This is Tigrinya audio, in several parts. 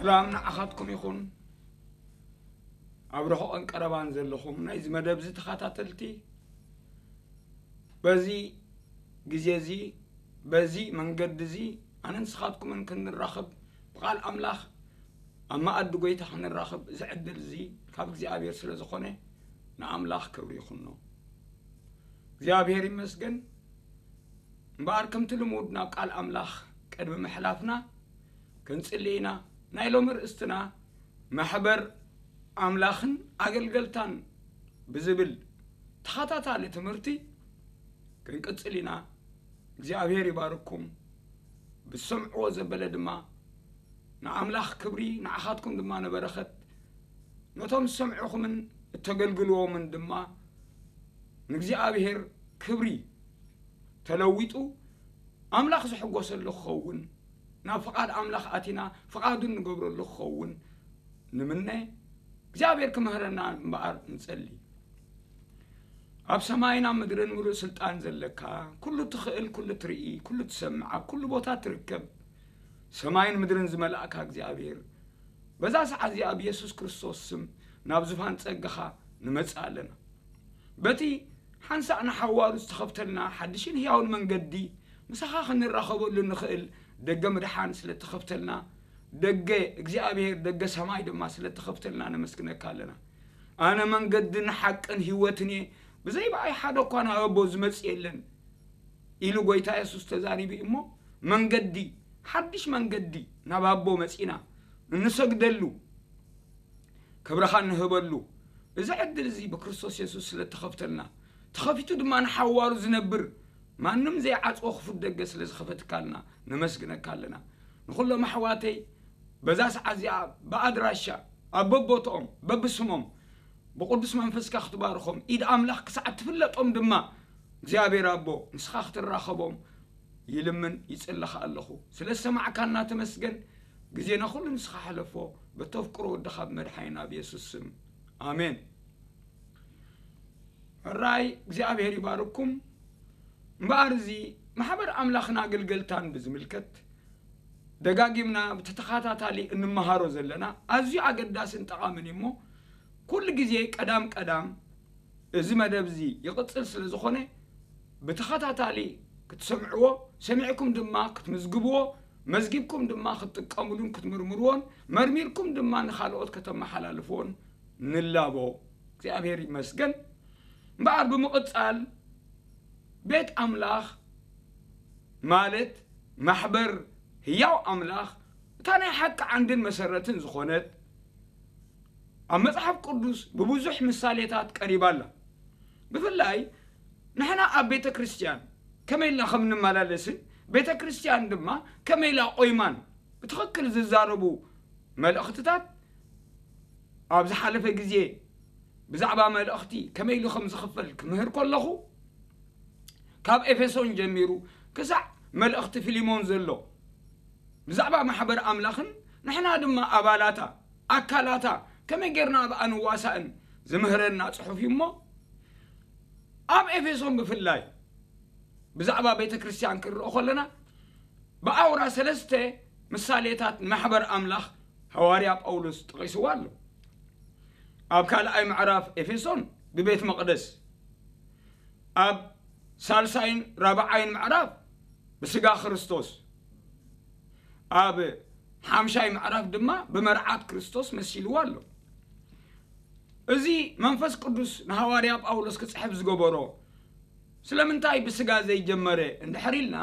ሰላም ንዓኻትኩም ይኹን። ኣብ ርሑቕን ቀረባን ዘለኹም ናይዚ መደብ እዚ ተኸታተልቲ፣ በዚ ግዜ እዚ፣ በዚ መንገዲ እዚ ኣነ ንስኻትኩምን ክንራኸብ፣ ብቓል ኣምላኽ ኣብ መኣዲ ጐይታ ክንራኸብ እዚ ዕድል እዚ ካብ እግዚኣብሔር ስለ ዝኾነ ንኣምላኽ ክብሪ ይኹኖ። እግዚኣብሔር ይመስገን። እምበኣር ከምቲ ልሙድ ናብ ቃል ኣምላኽ ቅድሚ ምሕላፍና ክንጽሊ ኢና። ናይ ሎሚ ርእስትና ማሕበር ኣምላኽን ኣገልገልታን ብዝብል ተኸታታሊ ትምህርቲ ክንቅጽል ኢና። እግዚኣብሔር ይባርኩም። ብትሰምዕዎ ዘበለ ድማ ንኣምላኽ ክብሪ፣ ንዓኻትኩም ድማ ንበረኸት፣ ነቶም ዝሰምዑኹምን እተገልግልዎምን ድማ ንእግዚኣብሔር ክብሪ ተለዊጡ ኣምላኽ ዝሕጎሰሉ ክኸውን፣ ናብ ፍቓድ ኣምላኽ ኣቲና ፍቓዱ እንገብረሉ ክኸውን ንምነ። እግዚኣብሔር ክምህረና እምበኣር ንጸሊ። ኣብ ሰማይን ኣብ ምድርን ምሉእ ስልጣን ዘለካ፣ ኩሉ ትኽእል፣ ኩሉ ትርኢ፣ ኩሉ ትሰምዕ፣ ኣብ ኩሉ ቦታ ትርከብ፣ ሰማይን ምድርን ዝመላእካ እግዚኣብሔር፣ በዛ ሰዓት እዚኣ ኣብ የሱስ ክርስቶስ ስም ናብ ዙፋን ጸጋኻ ንመጽእ ኣለና። በቲ ሓንሳእ ንሓዋሩ ዝተኸፍተልና ሓድሽን ህያውን መንገዲ ምሳኻ ክንራኸበሉ ንኽእል ደገ ምድሓን ስለ እተኸፍተልና፣ ደገ እግዚኣብሔር፣ ደገ ሰማይ ድማ ስለ እተኸፍተልና ነመስግነካ ኣለና። ኣነ መንገድን ሓቅን ህይወትን እየ፣ ብዘይ ብኣይ ሓደ እኳ ናብ ኣቦ ዝመጽእ የለን ኢሉ ጐይታ የሱስ ተዛሪቡ እዩ እሞ፣ መንገዲ፣ ሓድሽ መንገዲ ናብ ኣቦ መጺና እንሰግደሉ፣ ክብርኻ እንህበሉ፣ እዚ ዕድል እዚ ብክርስቶስ የሱስ ስለ እተኸፍተልና፣ ተኸፊቱ ድማ ንሓዋሩ ዝነብር ማንም ዘይዓጽዎ ክፉት ደገ ስለ ዝኸፈትካልና ነመስግነካ ኣለና። ንኹሎም ኣሕዋተይ በዛ ሰዓት እዚኣ ብኣድራሻ ኣብ በቦትኦም በብስሞም ብቅዱስ መንፈስካ ክትባርኾም፣ ኢድ ኣምላኽ ክሳዕ እትፍለጦም ድማ እግዚኣብሔር ኣቦ ንስኻ ክትራኸቦም ይልምን ይጽሊ ከኣ ኣለኹ። ስለ ዝሰማዕካና ተመስገን። ግዜና ኩሉ ንስኻ ሕለፎ፣ በተፍቅሮ ወድኻ ብመድሓኒና ብየሱስ ስም። ኣሜን። ሕራይ እግዚኣብሔር ይባርኩም። እምበኣር እዚ ማሕበር ኣምላኽን ኣገልገልታን ብዝምልከት ደጋጊምና ብተተኻታታሊ እንመሃሮ ዘለና ኣዝዩ ኣገዳስን ጠቓምን እዩ እሞ፣ ኩሉ ግዜ ቀዳም ቀዳም እዚ መደብ እዚ ይቕጽል ስለ ዝኾነ፣ ብተኸታታሊ ክትሰምዕዎ፣ ሰሚዕኩም ድማ ክትምዝግብዎ፣ መዝጊብኩም ድማ ክትጥቀምሉን ክትምርምርዎን፣ መርሚርኩም ድማ ንኻልኦት ከተመሓላልፍዎን ንላቦ። እግዚኣብሔር ይመስገን። እምበኣር ብምቕጻል ቤት ኣምላኽ ማለት ማሕበር ህያው ኣምላኽ፣ እታ ናይ ሓቂ ዓንድን መሰረትን ዝኾነት፣ ኣብ መጽሓፍ ቅዱስ ብብዙሕ ምሳሌታት ቀሪባ ኣላ። ብፍላይ ንሕና ኣብ ቤተ ክርስቲያን ከመይ ኢልና ከም እንመላለስን ቤተ ክርስቲያን ድማ ከመይ ኢላ ቆይማን ብትኽክል ዝዛረቡ መልእኽትታት ኣብ ዝሓለፈ ግዜ ብዛዕባ መልእኽቲ ከመይ ኢሉ ከም ዝኽፈል ክምህር ከለኹ፣ ካብ ኤፌሶን ጀሚሩ ክሳዕ መልእኽቲ ፊልሞን ዘሎ ብዛዕባ ማሕበር ኣምላኽን ንሕና ድማ ኣባላታ፣ ኣካላታ ከመይ ጌርና ኣብኣ ንዋሳእን ዝምህረና ጽሑፍ እዩ እሞ፣ ኣብ ኤፌሶን ብፍላይ ብዛዕባ ቤተ ክርስቲያን ክንርኦ ከለና፣ ብኣውራ ሰለስተ ምሳሌታት ንማሕበር ኣምላኽ ሃዋርያ ጳውሎስ ጠቒስዋ ኣሎ። ኣብ ካልኣይ ምዕራፍ ኤፌሶን ብቤት መቕደስ፣ ኣብ ሳልሳይን ራብዓይን ምዕራፍ ብስጋ ክርስቶስ፣ ኣብ ሓምሻይ ምዕራፍ ድማ ብመርዓት ክርስቶስ መሲልዋ ኣሎ። እዚ መንፈስ ቅዱስ ንሃዋርያ ጳውሎስ ክጽሕፍ ዝገበሮ ስለምንታይ ብስጋ ዘይጀመረ እንድሕር ኢልና፣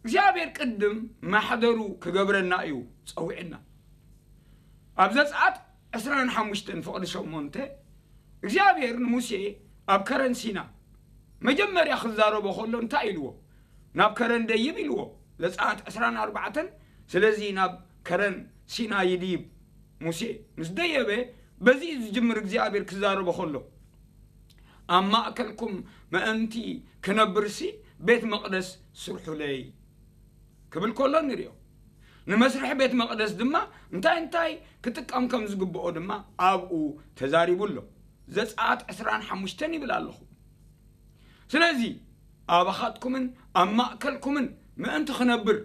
እግዚኣብሔር ቅድም ማሕደሩ ክገብረና እዩ ጸዊዕና። ኣብ ዘጸኣት ዕስራን ሓሙሽተን ፍቕዲ ሸሞንተ፣ እግዚኣብሔር ንሙሴ ኣብ ከረን ሲና መጀመርያ ክዛረቦ ከሎ እንታይ ኢልዎ? ናብ ከረን ደይብ ኢልዎ። ዘጸኣት ዕስራን ኣርባዕተን፣ ስለዚ ናብ ከረን ሲና ይድይብ ሙሴ። ምስ ደየበ፣ በዚ እዩ ዝጅምር እግዚኣብሔር ክዛረቦ ከሎ። ኣብ ማእከልኩም ምእንቲ ክነብርሲ ቤት መቕደስ ስርሑለይ ክብል ከሎ ንሪኦ። ንመስርሒ ቤት መቕደስ ድማ እንታይ እንታይ ክጥቀም ከም ዝግብኦ ድማ ኣብኡ ተዛሪቡ ኣሎ። ዘጸኣት ዕስራን ሓሙሽተን ይብል ኣለኹ። ስለዚ ኣባኻትኩምን ኣብ ማእከልኩምን ምእንቲ ክነብር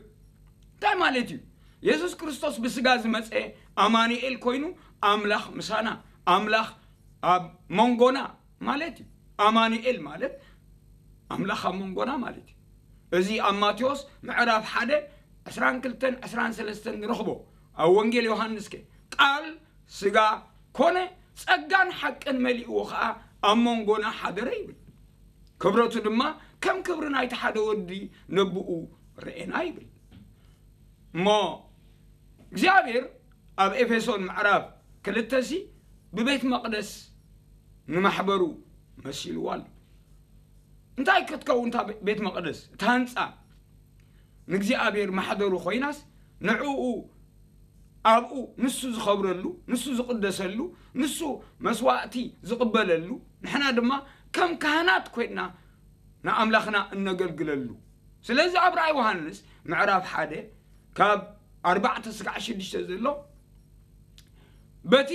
እንታይ ማለት እዩ? የሱስ ክርስቶስ ብስጋ ዝመጸ ኣማኑኤል ኮይኑ ኣምላኽ ምሳና፣ ኣምላኽ ኣብ መንጎና ማለት እዩ። ኣማኑኤል ማለት ኣምላኽ ኣብ መንጎና ማለት እዩ። እዚ ኣብ ማቴዎስ ምዕራፍ ሓደ ዕስራን ክልተን ዕስራን ሰለስተን ንረኽቦ። ኣብ ወንጌል ዮሃንስ ከ ቃል ስጋ ኮነ፣ ጸጋን ሓቅን መሊእዎ ኸኣ ኣብ መንጎና ሓደረ ይብል። ክብረቱ ድማ ከም ክብሪ ናይቲ ሓደ ወዲ ነብኡ ረኤና ይብል። እሞ እግዚኣብሔር ኣብ ኤፌሶን ምዕራፍ ክልተ ሲ ብቤት መቕደስ ንማሕበሩ መሲልዋ ኣሎ። እንታይ ክትከውን እታ ቤት መቕደስ፣ እታ ህንጻ ንእግዚኣብሔር ማሕደሩ ኮይናስ ንዕኡ ኣብኡ ንሱ ዝኸብረሉ፣ ንሱ ዝቕደሰሉ፣ ንሱ መስዋእቲ ዝቕበለሉ፣ ንሕና ድማ ከም ካህናት ኮይንና ንኣምላኽና እነገልግለሉ። ስለዚ ኣብ ራእይ ዮሃንስ ምዕራፍ ሓደ ካብ ኣርባዕተ ስጋዕ ሽዱሽተ ዘሎ በቲ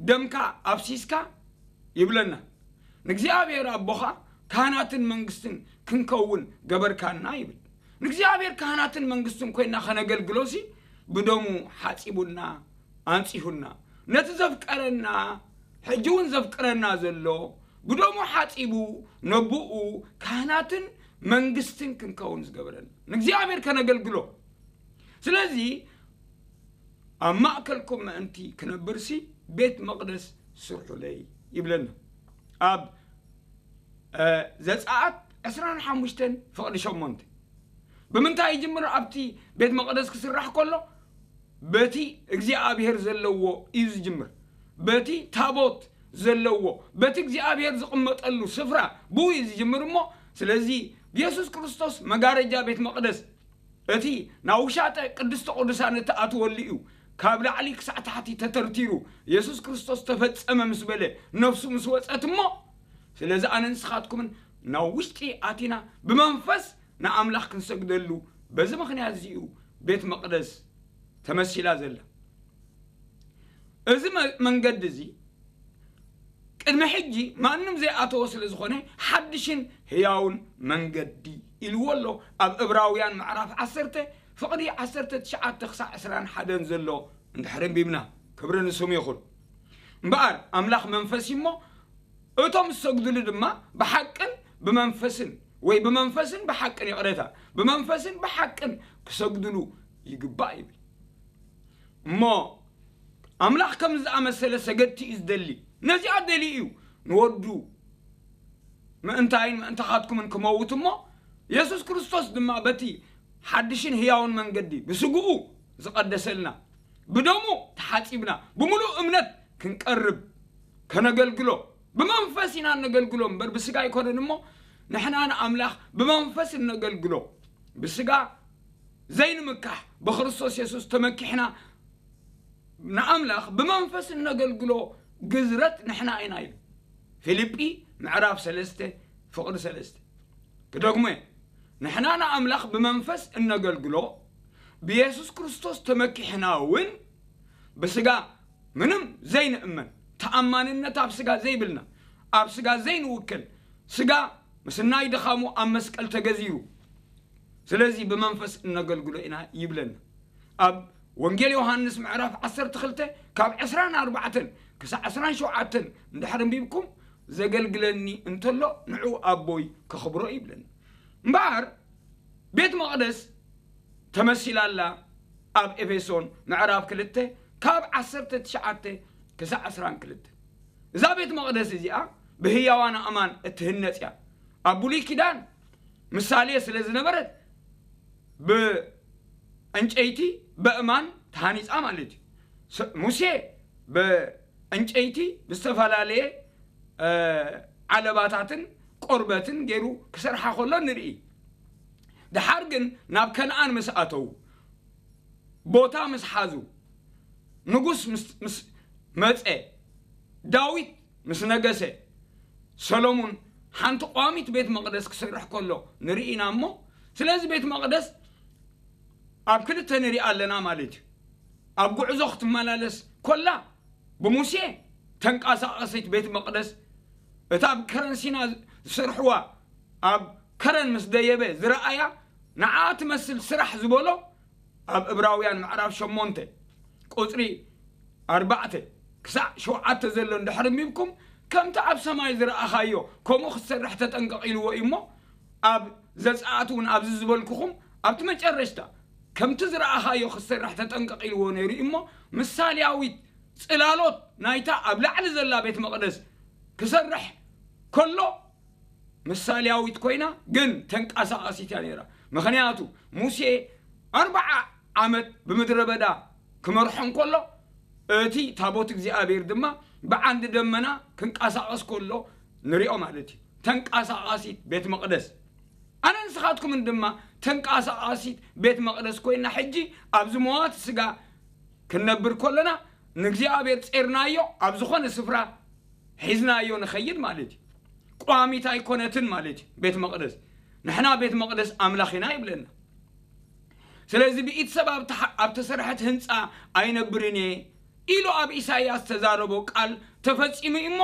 ደምካ ኣፍሲስካ ይብለና። ንእግዚኣብሔር ኣቦኻ ካህናትን መንግስትን ክንከውን ገበርካና ይብል። ንእግዚኣብሔር ካህናትን መንግስትን ኮይና ከነገልግሎሲ ብደሙ ሓጺቡና፣ ኣንጺሁና። ነቲ ዘፍቀረና፣ ሕጂ እውን ዘፍቅረና ዘሎ፣ ብደሙ ሓጺቡ ነብኡ ካህናትን መንግስትን ክንከውን ዝገበረና። ንእግዚኣብሔር ከነገልግሎ። ስለዚ ኣብ ማእከልኩም ምእንቲ ክነብርሲ ቤት መቕደስ ስርሑለይ ይብለና። ኣብ፣ እ፣ ዘጸኣት ዕስራን ሓሙሽተን ፍቕዲ ሸሞንተ። ብምንታይ ይጅምር? ኣብቲ ቤት መቕደስ ክስራሕ ከሎ በቲ እግዚኣብሔር ዘለዎ እዩ ዝጅምር። በቲ ታቦት ዘለዎ፣ በቲ እግዚኣብሔር ዝቕመጠሉ ስፍራ ብኡ እዩ ዝጅምር እሞ፣ ስለዚ ብየሱስ ክርስቶስ መጋረጃ ቤት መቕደስ እቲ ናብ ውሻጠ ቅድስተ ቅዱሳን እትኣትወሉ እዩ። ካብ ላዕሊ ክሳዕ ታሕቲ ተተርቲሩ፣ የሱስ ክርስቶስ ተፈጸመ ምስ በለ፣ ነፍሱ ምስ ወጸት እሞ፣ ስለዚ ኣነ ንስኻትኩምን ናብ ውሽጢ ኣቲና ብመንፈስ ንኣምላኽ ክንሰግደሉ፣ በዚ ምኽንያት እዚ እዩ ቤት መቕደስ ተመሲላ ዘላ። እዚ መ-፣ መንገዲ እዚ ቅድሚ ሕጂ ማንም ዘይኣተዎ ስለ ዝኾነ፣ ሓድሽን ህያውን መንገዲ ኢልዎ ኣሎ። ኣብ ዕብራውያን ምዕራፍ ዓሰርተ ፍቕዲ ዓሰርተ ትሽዓተ ክሳዕ ዕስራን ሓደን ዘሎ እንድሕር ኣንቢብና፣ ክብሪ ንስሙ ይኹን። እምበኣር ኣምላኽ መንፈስ እዩ እሞ፣ እቶም ዝሰግድሉ ድማ ብሓቅን ብመንፈስን፣ ወይ ብመንፈስን ብሓቅን፣ ይቕሬታ፣ ብመንፈስን ብሓቅን ክሰግድሉ ይግባእ ይብል። እሞ ኣምላኽ ከምዚ ዝኣመሰለ ሰገድቲ እዩ ዝደሊ። ነዚኣ ደልዩ እዩ ንወዱ ምእንታይን ምእንታኻትኩምን ክመውት እሞ፣ የሱስ ክርስቶስ ድማ በቲ ሓድሽን ህያውን መንገዲ ብስግኡ ዝቐደሰልና፣ ብደሙ ተሓጺብና፣ ብምሉእ እምነት ክንቀርብ፣ ከነገልግሎ፣ ብመንፈስ ኢና እነገልግሎ እምበር ብስጋ ኣይኮነን እሞ፣ ንሕና ንኣምላኽ ብመንፈስ እነገልግሎ፣ ብስጋ ዘይንምካሕ፣ ብክርስቶስ የሱስ ተመኪሕና ንኣምላኽ ብመንፈስ እነገልግሎ ግዝረት ንሕና ኢና ኢሉ። ፊልጲ ምዕራፍ ሰለስተ ፍቕዲ ሰለስተ። ክደግሞ እየ። ንሕና ንኣምላኽ ብመንፈስ እነገልግሎ፣ ብየሱስ ክርስቶስ ተመኪሕና እውን ብስጋ ምንም ዘይንእመን፣ ተኣማንነት ኣብ ስጋ ዘይብልና፣ ኣብ ስጋ ዘይንውከል፣ ስጋ ምስ ናይ ድኻሙ ኣብ መስቀል ተገዚሩ፣ ስለዚ ብመንፈስ እነገልግሎ ኢና ይብለና። ኣብ ወንጌል ዮሃንስ ምዕራፍ ዓሰርተ ክልተ ካብ ዕስራን ኣርባዕተን ክሳዕ ዕስራን ሸውዓተን እንድሕር ኣንቢብኩም፣ "ዘገልግለኒ እንተሎ ንዑ ኣቦይ ከኽብሮ" ይብለና። እምበኣር ቤት መቕደስ ተመሲላ ኣላ ኣብ ኤፌሶን ምዕራፍ ክልተ ካብ ዓሰርተ ትሽዓተ ክሳዕ ዕስራን ክልተ። እዛ ቤት መቕደስ እዚኣ ብህያዋን ኣእማን እትህነጽ እያ። ኣብ ብሉይ ኪዳን ምሳሌ ስለ ዝነበረት ብዕንጨይቲ፣ በእማን ተሃኒጻ ማለት እዩ። ስ-፣ ሙሴ ብዕንጨይቲ ብዝተፈላለየ፣ እ፣ ዓለባታትን ቆርበትን ገይሩ ክሰርሓ ከሎ ንርኢ። ደሓር ግን ናብ ከነኣን ምስ ኣተዉ፣ ቦታ ምስ ሓዙ፣ ንጉስ ምስ፣ ምስ መጸ፣ ዳዊት ምስ ነገሰ፣ ሰሎሙን ሓንቲ ቋሚት ቤት መቕደስ ክሰርሕ ከሎ ንርኢ ኢና እሞ፣ ስለዚ ቤት መቕደስ ኣብ ክልተ ንሪኣ ኣለና ማለት እዩ። ኣብ ጉዕዞ ክትመላለስ ኮላ ብሙሴ ተንቀሳቐሲት ቤት መቕደስ፣ እታ ኣብ ከረን ሲና ዝሰርሕዋ፣ ኣብ ከረን ምስ ደየበ ዝረኣያ፣ ንዓ ትመስል ስራሕ ዝበሎ ኣብ ዕብራውያን ምዕራፍ ሸሞንተ ቁጽሪ ኣርባዕተ ክሳዕ ሸውዓተ ዘሎ እንድሕር ኣንቢብኩም፣ ከምቲ ኣብ ሰማይ ዝረኣኻዮ ከምኡ ክትሰርሕ ተጠንቀቕ ኢልዎ እዩ እሞ፣ ኣብ ዘጸኣት እውን ኣብዚ ዝበልኩኹም ኣብቲ መጨረሽታ ከምቲ ዝረኣኻዮ ክትሰርሕ ተጠንቀቕ ኢልዎ ነይሩ እዩ እሞ፣ ምሳሌያዊት ጽላሎት ናይታ ኣብ ላዕሊ ዘላ ቤት መቕደስ ክሰርሕ ከሎ ምሳሌያዊት ኮይና ግን ተንቀሳቓሲት እያ ነይራ። ምኽንያቱ ሙሴ ኣርብዓ ዓመት ብምድረ በዳ ክመርሖም ከሎ እቲ ታቦት እግዚኣብሔር ድማ ብዓንዲ ደመና ክንቀሳቐስ ከሎ ንሪኦ ማለት እዩ። ተንቀሳቓሲት ቤት መቕደስ ኣነ ንስኻትኩምን ድማ ተንቀሳቓሲት ቤት መቕደስ ኮይና ሕጂ ኣብዚ መዋቲ ስጋ ክንነብር ከለና ንእግዚኣብሔር ጼርናዮ ኣብ ዝኾነ ስፍራ ሒዝናዮ ንኸይድ ማለት እዩ። ቋሚት ኣይኮነትን ማለት እዩ ቤት መቕደስ። ንሕና ቤት መቕደስ ኣምላኽ ኢና ይብለና። ስለዚ ብኢድ ሰብ ኣብ ተሰርሐት ህንፃ ኣይነብርን እየ ኢሉ ኣብ ኢሳይያስ ተዛረቦ ቃል ተፈጺሙ እዩ እሞ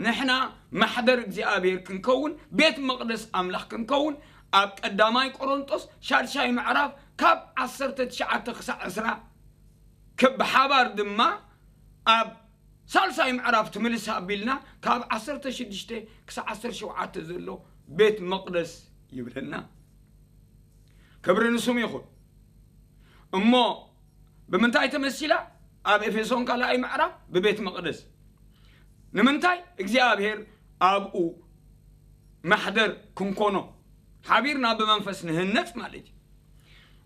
ንሕና ማሕደር እግዚኣብሔር ክንከውን ቤት መቕደስ ኣምላኽ ክንከውን ኣብ ቀዳማይ ቆሮንጦስ ሻድሻይ ምዕራፍ ካብ ዓሰርተ ትሽዓተ ክሳዕ ዕስራ ብሓባር ድማ ኣብ ሳልሳይ ምዕራፍ ትምልስ ኣቢልና ካብ ዓሰርተ ሽዱሽተ ክሳብ ዓሰርተ ሸውዓተ ዘሎ ቤት መቕደስ ይብለና። ክብሪ ንስሙ ይኹን። እሞ ብምንታይ ተመሲላ? ኣብ ኤፌሶን ካልኣይ ምዕራፍ ብቤት መቕደስ። ንምንታይ? እግዚኣብሔር ኣብኡ ማሕደር ክንኮኖ ሓቢርና ብመንፈስ ንህነጽ ማለት እዩ።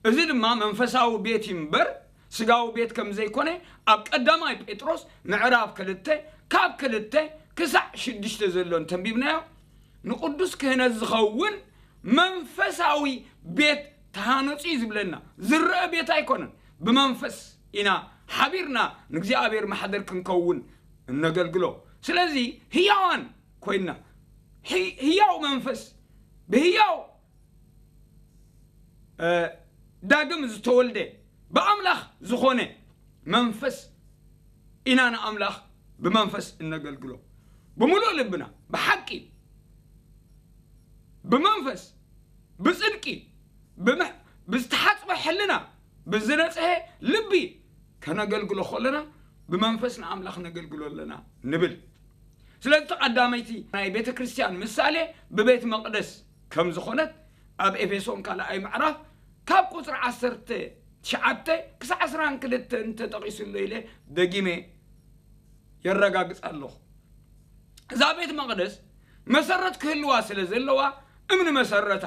እዚ ድማ መንፈሳዊ ቤት እምበር ስጋዊ ቤት ከም ዘይኮነ ኣብ ቀዳማይ ጴጥሮስ ምዕራፍ ክልተ ካብ ክልተ ክሳዕ ሽዱሽተ ዘሎ እንተንቢብናዮ ንቅዱስ ክህነት ዝኸውን መንፈሳዊ ቤት ተሃነጹ እዩ ዝብለና። ዝረአ ቤት ኣይኮነን። ብመንፈስ ኢና ሓቢርና ንእግዚኣብሔር ማሕደር ክንከውን እነገልግሎ። ስለዚ ህያዋን ኮይንና ህያው መንፈስ ብህያው ዳግም ዝተወልደ ብኣምላኽ ዝኾነ መንፈስ ኢና ንኣምላኽ ብመንፈስ እነገልግሎ። ብምሉእ ልብና ብሓቂ ብመንፈስ ብጽድቂ ብዝተሓጽበ ሕልና ብዝነጽሀ ልቢ ከነገልግሎ ከለና ብመንፈስ ንኣምላኽ ነገልግሎ ኣለና ንብል። ስለዚ ቀዳመይቲ ናይ ቤተ ክርስቲያን ምሳሌ ብቤት መቕደስ ከም ዝኾነት ኣብ ኤፌሶን ካልኣይ ምዕራፍ ካብ ቁጽሪ ዓሰርተ ትሽዓተ ክሳዕ ዕስራን ክልተን ተጠቒሱ ኣሎ ኢለ ደጊመ የረጋግጽ ኣለኹ። እዛ ቤት መቕደስ መሰረት ክህልዋ ስለ ዘለዋ እምኒ መሰረታ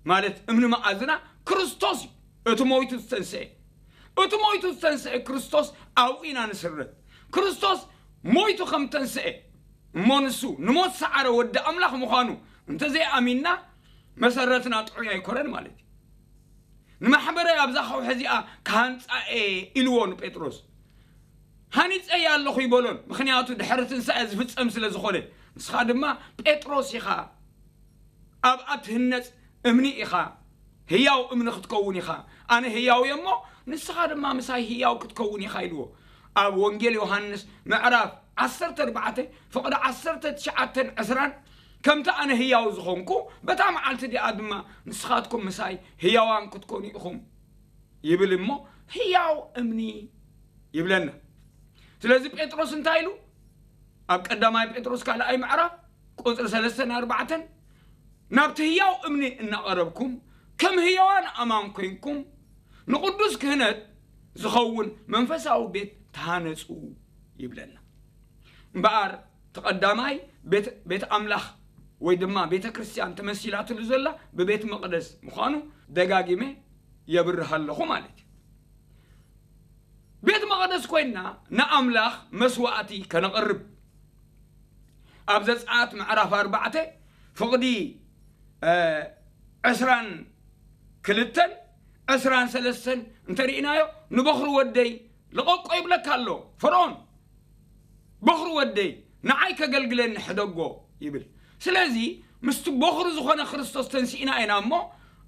ማለት እምኒ መኣዝና ክርስቶስ እዩ። እቲ ሞይቱ ዝተንስኤ እቲ ሞይቱ ዝተንስኤ ክርስቶስ ኣብኡ ኢና ንስረት። ክርስቶስ ሞይቱ ከም ተንስኤ እሞ ንሱ ንሞት ሰዓረ ወዲ ኣምላኽ ምዃኑ እንተዘይኣሚንና መሰረትና ጥዑይ ኣይኮነን ማለት እዩ። ንማሕበረይ ኣብዛ ከውሒ እዚኣ ክሃንጻ እየ ኢልዎ ንጴጥሮስ። ሃኒጸ እየ ኣለኹ ይበሎን፣ ምኽንያቱ ድሕሪ ትንሳኤ ዝፍጸም ስለ ዝኾነ። ንስኻ ድማ ጴጥሮስ ኢኻ፣ ኣብኣ ትህነጽ እምኒ ኢኻ፣ ህያው እምኒ ክትከውን ኢኻ። ኣነ ህያው እየ እሞ ንስኻ ድማ ምሳይ ህያው ክትከውን ኢኻ ኢልዎ። ኣብ ወንጌል ዮሃንስ ምዕራፍ ዓሰርተ ኣርባዕተ ፍቕዲ ዓሰርተ ትሽዓተን ዕስራን ከምቲ ኣነ ህያው ዝኾንኩ በታ መዓልቲ እዚኣ ድማ ንስኻትኩም ምሳይ ህያዋን ክትኮኑ ኢኹም ይብል እሞ ህያው እምኒ ይብለና። ስለዚ ጴጥሮስ እንታይ ኢሉ? ኣብ ቀዳማይ ጴጥሮስ ካልኣይ ምዕራፍ ቁጽሪ ሰለስተን ኣርባዕተን ናብቲ ህያው እምኒ እናቐረብኩም ከም ህያዋን ኣማን ኮይንኩም ንቕዱስ ክህነት ዝኸውን መንፈሳዊ ቤት ተሃነጹ ይብለና። እምበኣር እቲ ቀዳማይ ቤት ኣምላኽ ወይ ድማ ቤተ ክርስቲያን ተመሲላትሉ ዘላ ብቤት መቕደስ ምዃኑ ደጋጊመ የብርህ ኣለኹ ማለት እዩ። ቤት መቕደስ ኮይንና ንኣምላኽ መስዋእቲ ከነቕርብ ኣብ ዘጸኣት ምዕራፍ ኣርባዕተ ፍቕዲ ዕስራን ክልተን ዕስራን ሰለስተን እንተርኢናዮ ንበኹሪ ወደይ ልቐቆ ይብለካ ኣሎ ፈርኦን። በኹሪ ወደይ ንዓይ ከገልግለኒ ሕደጎ ይብል። ስለዚ ምስቲ በኹሪ ዝኾነ ክርስቶስ ተንሲእና ኢና እሞ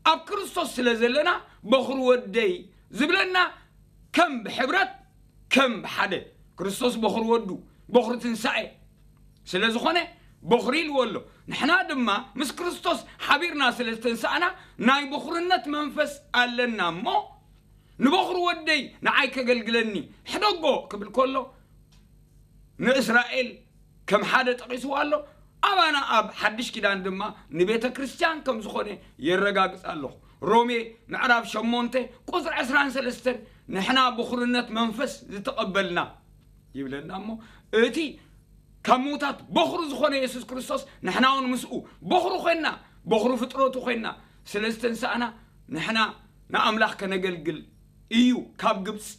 ኣብ ክርስቶስ ስለ ዘለና በኹሪ ወደይ ዝብለና ከም ብሕብረት ከም ብሓደ ክርስቶስ በኹሪ ወዱ በኹሪ ትንሳኤ ስለ ዝኾነ በኹሪ ኢልዎ ኣሎ። ንሕና ድማ ምስ ክርስቶስ ሓቢርና ስለ ዝተንሳእና ናይ በኹርነት መንፈስ ኣለና እሞ ንበኹሪ ወደይ ንዓይ ከገልግለኒ ሕደጎ ክብል ከሎ፣ ንእስራኤል ከም ሓደ ጠቒስዎ ኣሎ። ኣባና ኣብ ሓድሽ ኪዳን ድማ ንቤተ ክርስቲያን ከም ዝኾነ የረጋግጽ ኣለኹ። ሮሜ ምዕራፍ ሸሞንተ ቁጽሪ ዕስራን ሰለስተን፣ ንሕና ብኹርነት መንፈስ ዝተቐበልና ይብለና እሞ፣ እቲ ካብ ምዉታት በኹሪ ዝኾነ የሱስ ክርስቶስ ንሕና እውን ምስኡ በኹሪ ኮይንና፣ በኹሪ ፍጥረቱ ኮይንና ስለ ዝተንሳእና፣ ንሕና ንኣምላኽ ከነገልግል እዩ ካብ ግብጺ፣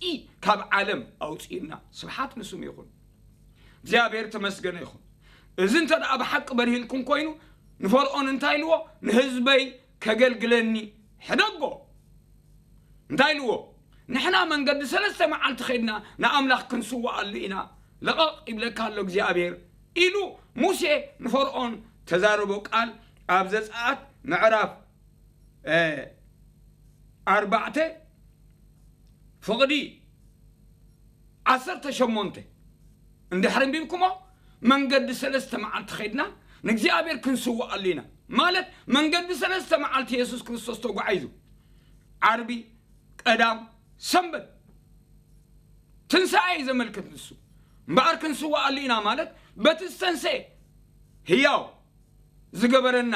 ካብ ዓለም ኣውጺኡና። ስብሓት ንስሙ ይኹን። እግዚኣብሔር ተመስገነ ይኹን። እዚ እንተ ደኣ ብሓቂ በርሂልኩም ኮይኑ፣ ንፈርዖን እንታይ ኢልዎ? "ንህዝበይ ከገልግለኒ ሕደጎ." እንታይ ኢልዎ? "ንሕና መንገዲ ሰለስተ መዓልቲ ኸድና ንኣምላኽ ክንስውኣሉ ኢና፣ ልቐቕ ይብለካ ኣሎ እግዚኣብሔር" ኢሉ ሙሴ ንፈርዖን ተዛረቦ ቃል ኣብ ዘጸኣት ምዕራፍ፣ እ፣ ኣርባዕተ ፍቕዲ ዓሰርተ ሸሞንተ እንድሕሪ ኣንቢብኩሞ፣ መንገዲ ሰለስተ መዓልቲ ኸድና ንእግዚኣብሔር ክንስውኣሉ ኢና። ማለት መንገዲ ሰለስተ መዓልቲ የሱስ ክርስቶስ ተጓዒዙ፣ ዓርቢ፣ ቀዳም፣ ሰንበት። ትንሳኤ እዩ ዘመልክት ንሱ። እምበኣር ክንስውኣሉ ኢና ማለት በቲ ዝተንሰኤ ህያው ዝገበረና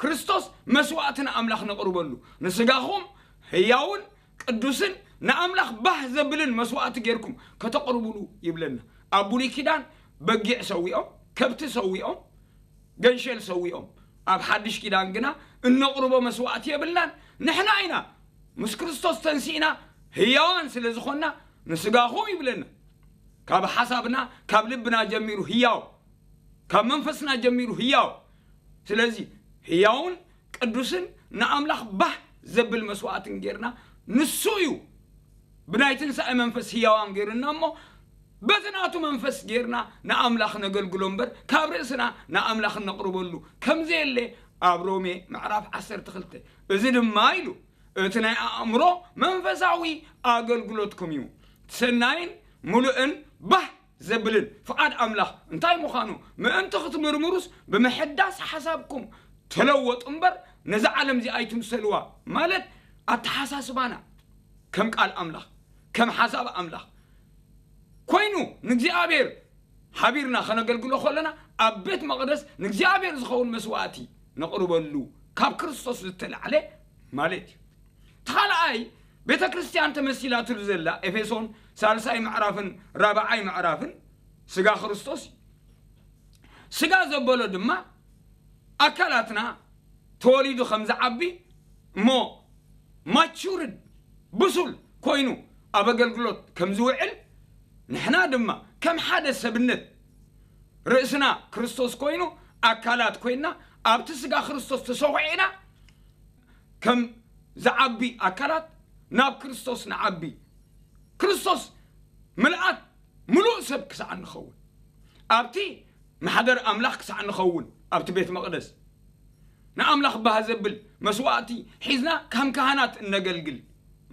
ክርስቶስ መስዋእቲ ንኣምላኽ ነቕርበሉ። ንስጋኹም ህያውን ቅዱስን ንኣምላኽ ባህ ዘብልን መስዋእቲ ጌርኩም ከተቕርቡሉ ይብለና። ኣብ ብሉይ ኪዳን በጊዕ ሰዊኦም፣ ከብቲ ሰዊኦም፣ ገንሸል ሰዊኦም። ኣብ ሓድሽ ኪዳን ግና እነቕርቦ መስዋእቲ የብልናን። ንሕና ኢና ምስ ክርስቶስ ተንሲእና ህያዋን ስለ ዝኾንና ንስጋኹም ይብለና። ካብ ሓሳብና፣ ካብ ልብና ጀሚሩ ህያው፣ ካብ መንፈስና ጀሚሩ ህያው። ስለዚ ህያውን ቅዱስን ንኣምላኽ ባህ ዘብል መስዋእትን ጌርና፣ ንሱ እዩ ብናይ ትንሳኤ መንፈስ ህያዋን ጌሩና እሞ፣ በቲ ናቱ መንፈስ ጌርና ንኣምላኽ ነገልግሎ እምበር፣ ካብ ርእስና ንኣምላኽ እነቕርበሉ ከም ዘየለ ኣብ ሮሜ ምዕራፍ ዓሰርተ ክልተ። እዚ ድማ ኢሉ፣ እቲ ናይ ኣእምሮ መንፈሳዊ ኣገልግሎትኩም እዩ። ሰናይን ምሉእን ባህ ዘብልን ፍቓድ ኣምላኽ እንታይ ምዃኑ ምእንቲ ክትምርምሩስ፣ ብምሕዳስ ሓሳብኩም ተለወጡ እምበር፣ ነዛ ዓለም እዚኣ ኣይትምሰልዋ። ማለት፣ ኣተሓሳስባና ከም ቃል ኣምላኽ፣ ከም ሓሳብ ኣምላኽ ኮይኑ፣ ንእግዚኣብሔር ሓቢርና ከነገልግሎ ከለና፣ ኣብ ቤት መቕደስ ንእግዚኣብሔር ዝኸውን መስዋእቲ ነቕርበሉ፣ ካብ ክርስቶስ ዝተላዕለ ማለት እዩ። እቲ ካልኣይ፣ ቤተ ክርስቲያን ተመሲላትሉ ዘላ፣ ኤፌሶን ሳልሳይ ምዕራፍን ራብዓይ ምዕራፍን፣ ስጋ ክርስቶስ እዩ። ስጋ ዘበሎ ድማ ኣካላትና ተወሊዱ ከም ዝዓቢ እሞ ማቹርድ፣ ብሱል ኮይኑ ኣብ ኣገልግሎት ከም ዝውዕል፣ ንሕና ድማ ከም ሓደ ሰብነት፣ ርእስና ክርስቶስ ኮይኑ ኣካላት ኮይና ኣብቲ ስጋ ክርስቶስ ተሰዊዕና ከም ዝዓቢ ኣካላት ናብ ክርስቶስ ንዓቢ። ክርስቶስ ምልኣት ምሉእ ሰብ ክሳዕ እንኸውን፣ ኣብቲ ማሕደር ኣምላኽ ክሳዕ እንኸውን፣ ኣብቲ ቤት መቕደስ ንኣምላኽ ባህ ዘብል መስዋእቲ ሒዝና ከም ካህናት እነገልግል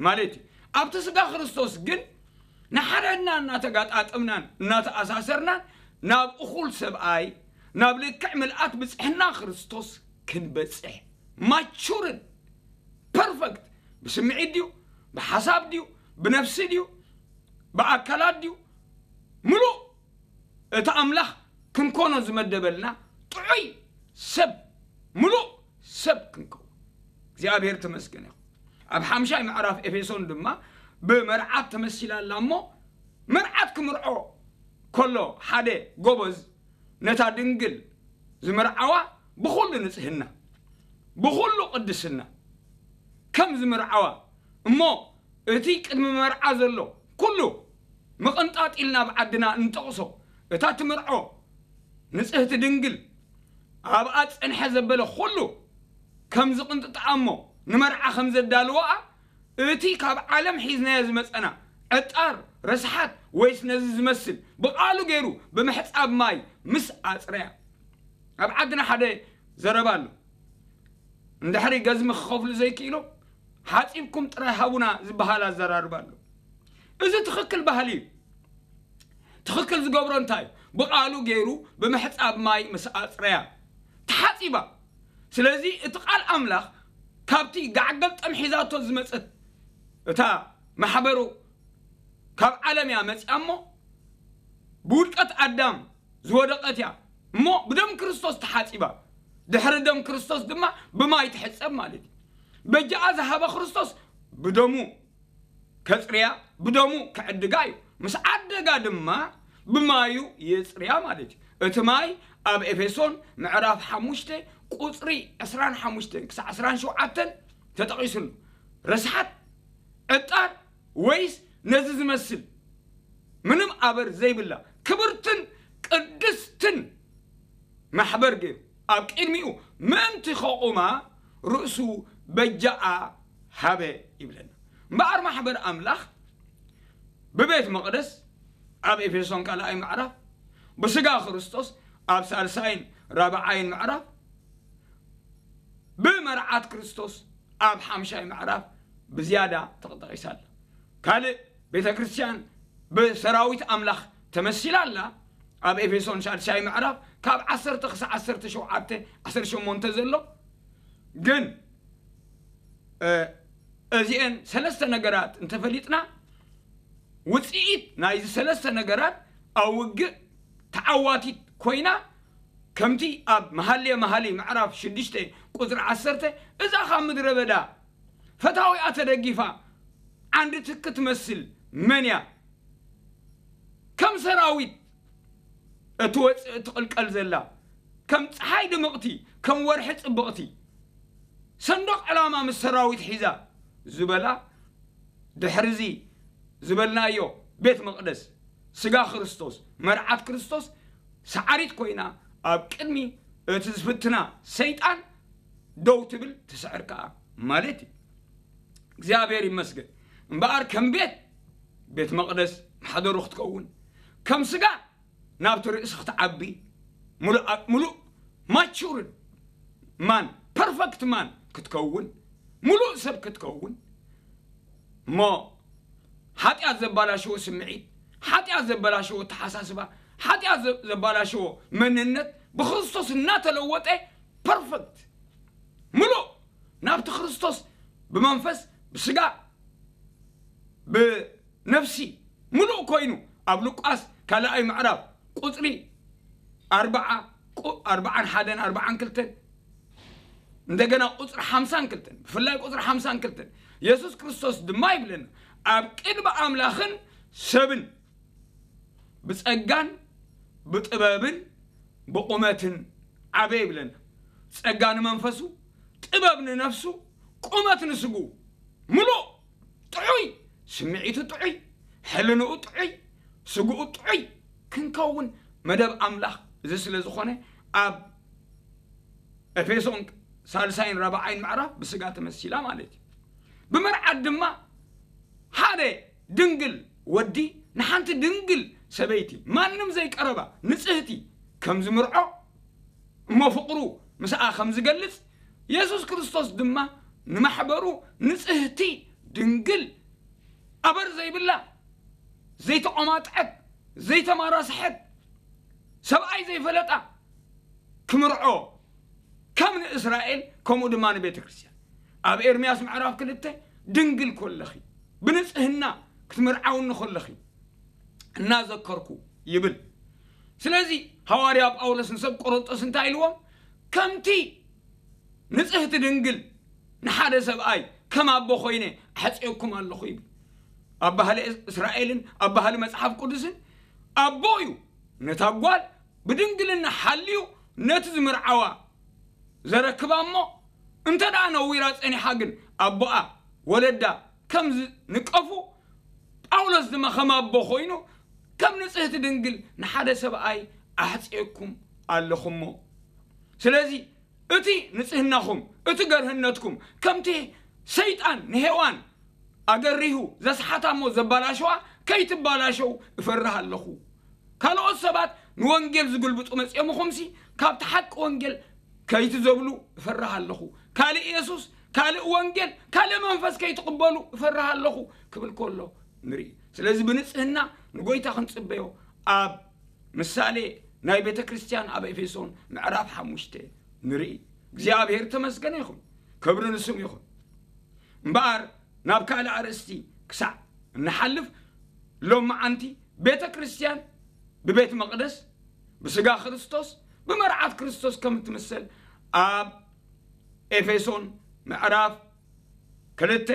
ማለት እዩ። ኣብቲ ስጋ ክርስቶስ ግን ንሓደና እናተጋጣጠምናን እናተኣሳሰርናን ናብ እኹል ሰብኣይ፣ ናብ ልክዕ ምልኣት ብጽሕና ክርስቶስ ክንበጽሕ፣ ማቹርን ፐርፈክት፣ ብስምዒት ድዩ፣ ብሓሳብ ድዩ፣ ብነፍሲ ድዩ፣ ብኣካላት ድዩ፣ ምሉእ እቲ ኣምላኽ ክንኮኖ ዝመደበልና ጥዑይ ሰብ፣ ምሉእ ሰብ ክንከውን እግዚኣብሔር ተመስገን ይኹን። ኣብ ሓምሻይ ምዕራፍ ኤፌሶን ድማ ብመርዓት ተመሲላ ኣላ እሞ፣ መርዓት ክምርዖ ከሎ ሓደ ጎበዝ ነታ ድንግል ዝምርዓዋ ብኹሉ ንጽህና፣ ብኹሉ ቅድስና ከም ዝምርዓዋ እሞ፣ እቲ ቅድሚ መርዓ ዘሎ ኩሉ ምቕንጣጥ ኢልና ኣብ ዓድና እንጠቕሶ፣ እታ ትምርዖ ንጽህቲ ድንግል ኣብኣ ጸንሐ ዘበለ ኩሉ ከም ዝቕንጥጥኣ እሞ፣ ንመርዓ ከም ዘዳልወኣ፣ እቲ ካብ ዓለም ሒዝናዮ ዝመጸና ዕጣር፣ ረስሓት ወይስ ነዚ ዝመስል ብቓሉ ገይሩ ብምሕጻብ ማይ ምስ ኣጽረያ። ኣብ ዓድና ሓደ ዘረባ ኣሎ። እንድሕሪ ገዝሚ ክኸፍሉ ዘይክኢሎም፣ "ሓጺብኩም ጥራይ ሃቡና" ዝበሃል ኣዘራርባ ኣሎ። እዚ ትኽክል ባህሊ እዩ። ትኽክል ዝገብሮ እንታይ እዩ? ብቓሉ ገይሩ ብምሕጻብ ማይ ምስ ኣጽረያ ተሓጺባ። ስለዚ እቲ ቃል ኣምላኽ ካብቲ ጋዕ ገልጠም ሒዛቶ ዝመጸት እታ ማሕበሩ ካብ ዓለም እያ መጺኣ እሞ፣ ብውድቀት ኣዳም ዝወደቐት እያ እሞ፣ ብደም ክርስቶስ ተሓጺባ። ድሕሪ ደም ክርስቶስ ድማ ብማይ ትሕጸብ ማለት እዩ። በጃኣ ዝሃበ ክርስቶስ ብደሙ ከጽርያ፣ ብደሙ ክዕድጋ እዩ። ምስ ዓደጋ ድማ ብማዩ የጽርያ ማለት እዩ። እቲ ማይ ኣብ ኤፌሶን ምዕራፍ ሓሙሽተ ቁጽሪ ዕስራን ሓሙሽተን ክሳዕ ዕስራን ሸውዓተን ተጠቒሱሉ። ረስሓት፣ ዕጣን ወይስ ነዚ ዝመስል ምንም ኣበር ዘይብላ ክብርትን ቅድስትን ማሕበር ገይሩ ኣብ ቅድሚኡ ምእንቲ ከቑማ ርእሱ በጃኣ ሃበ ይብለና። እምበኣር ማሕበር ኣምላኽ ብቤት መቕደስ ኣብ ኤፌሶን ካልኣይ ምዕራፍ፣ ብስጋ ክርስቶስ ኣብ ሳልሳይን ራብዓይን ምዕራፍ፣ ብመርዓት ክርስቶስ ኣብ ሓምሻይ ምዕራፍ ብዝያዳ ተጠቒሳ ኣላ። ካልእ ቤተ ክርስቲያን ብሰራዊት ኣምላኽ ተመሲላ ኣላ። ኣብ ኤፌሶን ሻድሻይ ምዕራፍ ካብ ዓሰርተ ክሳብ ዓሰርተ ሸውዓተ፣ ዓሰርተ ሸሞንተ ዘሎ ግን፣ እ፣ እዚኤን ሰለስተ ነገራት እንተፈሊጥና፣ ውጽኢት ናይዚ ሰለስተ ነገራት ኣብ ውግእ ተዓዋቲት ኮይና፣ ከምቲ ኣብ መሃልየ መሃሊ ምዕራፍ ሽዱሽተ ቁጽሪ ዓሰርተ፣ እዛ ካብ ምድረ በዳ ፈታዊኣ ተደጊፋ ዓንዲ ትኪ ትመስል መን እያ? ከም ሰራዊት እትወጽእ እትቕልቀል ዘላ፣ ከም ጸሓይ ድምቕቲ፣ ከም ወርሒ ጽብቕቲ፣ ሰንደቕ ዕላማ ምስ ሰራዊት ሒዛ ዝበላ፣ ድሕርዚ ዝበልናዮ ቤት መቕደስ፣ ስጋ ክርስቶስ፣ መርዓት ክርስቶስ ሰዓሪት ኮይና ኣብ ቅድሚ እቲ ዝፍትና ሰይጣን ደው ትብል፣ ትስዕር ከኣ ማለት እዩ። እግዚኣብሔር ይመስገን። እምበኣር ከም ቤት፣ ቤት መቕደስ ማሕደሩ ክትከውን፣ ከም ስጋ ናብቲ ርእሲ ክትዓቢ፣ ምሉእ፣ ምሉእ ማቹርድ ማን፣ ፐርፈክት ማን ክትከውን፣ ምሉእ ሰብ ክትከውን፣ እሞ ሓጢኣት ዘባላሸዎ ስምዒት፣ ሓጢኣት ዘባላሸዎ ኣተሓሳስባ፣ ሓጢኣት ዘ-፣ ዘባላሸዎ መንነት ብክርስቶስ እናተለወጠ ፐርፈክት፣ ምሉእ፣ ናብቲ ክርስቶስ ብመንፈስ፣ ብስጋ፣ ብነፍሲ ምሉእ ኮይኑ ኣብ ሉቃስ ካልኣይ ምዕራፍ ቁጽሪ ኣርብዓ፣ ቁ-፣ ኣርብዓን ሓደን ኣርብዓን ክልተን፣ እንደገና ቁጽሪ ሓምሳን ክልተን፣ ብፍላይ ቁጽሪ ሓምሳን ክልተን፣ የሱስ ክርስቶስ ድማ ይብለና፣ ኣብ ቅድሚ ኣምላኽን ሰብን ብጸጋን ብጥበብን ብቑመትን ዓበ ይብለና። ጸጋ ንመንፈሱ፣ ጥበብ ንነፍሱ፣ ቁመት ንስግኡ፣ ምሉእ ጥዑይ፣ ስምዒቱ ጥዑይ፣ ሕልንኡ ጥዑይ፣ ስግኡ ጥዑይ ክንከውን መደብ ኣምላኽ እዚ ስለ ዝኾነ፣ ኣብ ኤፌሶን ሳልሳይን ራብዓይን ምዕራፍ ብስጋ ተመሲላ ማለት እዩ። ብመርዓት ድማ ሓደ ድንግል ወዲ ንሓንቲ ድንግል ሰበይቲ፣ ማንም ዘይቀረባ ንጽህቲ ከም ዝምርዖ፣ እሞ ፍቕሩ ምስኣ ከም ዝገልጽ፣ የሱስ ክርስቶስ ድማ ንማሕበሩ ንጽህቲ ድንግል፣ ኣበር ዘይብላ፣ ዘይተቖማጥዐት፣ ዘይተማራስሐት፣ ሰብኣይ ዘይፈለጣ ክምርዖ፣ ከም ንእስራኤል ከምኡ ድማ ንቤተ ክርስቲያን። ኣብ ኤርምያስ ምዕራፍ ክልተ፣ ድንግል ኮለኺ፣ ብንጽህና ክትምርዓውኒ ኮለኺ እናዘከርኩ ይብል። ስለዚ ሃዋርያ ጳውሎስ ንሰብ ቆሮንጦስ እንታይ ኢልዎም? ከምቲ ንጽህቲ ድንግል ንሓደ ሰብኣይ ከም ኣቦ ኮይነ ኣሕጽየኩም ኣለኹ ይብል። ኣብ ባህሊ እስራኤልን ኣብ ባህሊ መጽሓፍ ቅዱስን ኣቦ እዩ ነታ ጓል ብድንግልና ሓልዩ ነቲ ዝምርዓዋ ዘረክባ እሞ፣ እንተ ደኣ ነዊራ ጸኒሓ ግን ኣቦኣ ወለዳ ከም ዝንቀፉ፣ ጳውሎስ ድማ ከም ኣቦ ኮይኑ ከም ንጽህቲ ድንግል ንሓደ ሰብኣይ ኣሕጽየኩም ኣለኹ እሞ። ስለዚ እቲ ንጽህናኹም፣ እቲ ገርህነትኩም፣ ከምቲ ሰይጣን ንሄዋን ኣገሪሁ ዘስሓታ እሞ ዘባላሸዋ፣ ከይትባላሸው እፈርህ ኣለኹ። ካልኦት ሰባት ንወንጌል ዝግልብጡ መጺኦምኹምሲ፣ ካብቲ ሓቂ ወንጌል ከይትዘብሉ እፈርህ ኣለኹ። ካልእ የሱስ፣ ካልእ ወንጌል፣ ካልእ መንፈስ ከይትቕበሉ እፈርህ ኣለኹ ክብል ከሎ ንርኢ። ስለዚ ብንጽህና ንጎይታ ክንጽበዮ ኣብ ምሳሌ ናይ ቤተ ክርስቲያን ኣብ ኤፌሶን ምዕራፍ ሓሙሽተ ንርኢ። እግዚኣብሔር ተመስገነ ይኹን፣ ክብሪ ንስሙ ይኹን። እምበኣር ናብ ካልእ ኣርእስቲ ክሳዕ እንሓልፍ፣ ሎማዓንቲ ቤተ ክርስቲያን ብቤት መቕደስ ብስጋ ክርስቶስ ብመርዓት ክርስቶስ ከም እትምሰል ኣብ ኤፌሶን ምዕራፍ ክልተ፣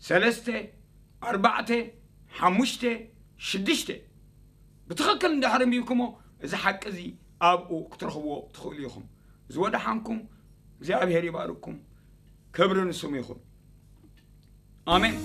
ሰለስተ፣ ኣርባዕተ፣ ሓሙሽተ፣ ሽዱሽተ ብትኽክል እንድሕር ኣንቢብኩሞ እዚ ሓቂ እዚ ኣብኡ ክትረኽብዎ ትኽእሉ ኢኹም። ዝወደሓንኩም እግዚኣብሔር ይባርኩም። ክብሪ ንስሙ ይኹን። ኣሜን።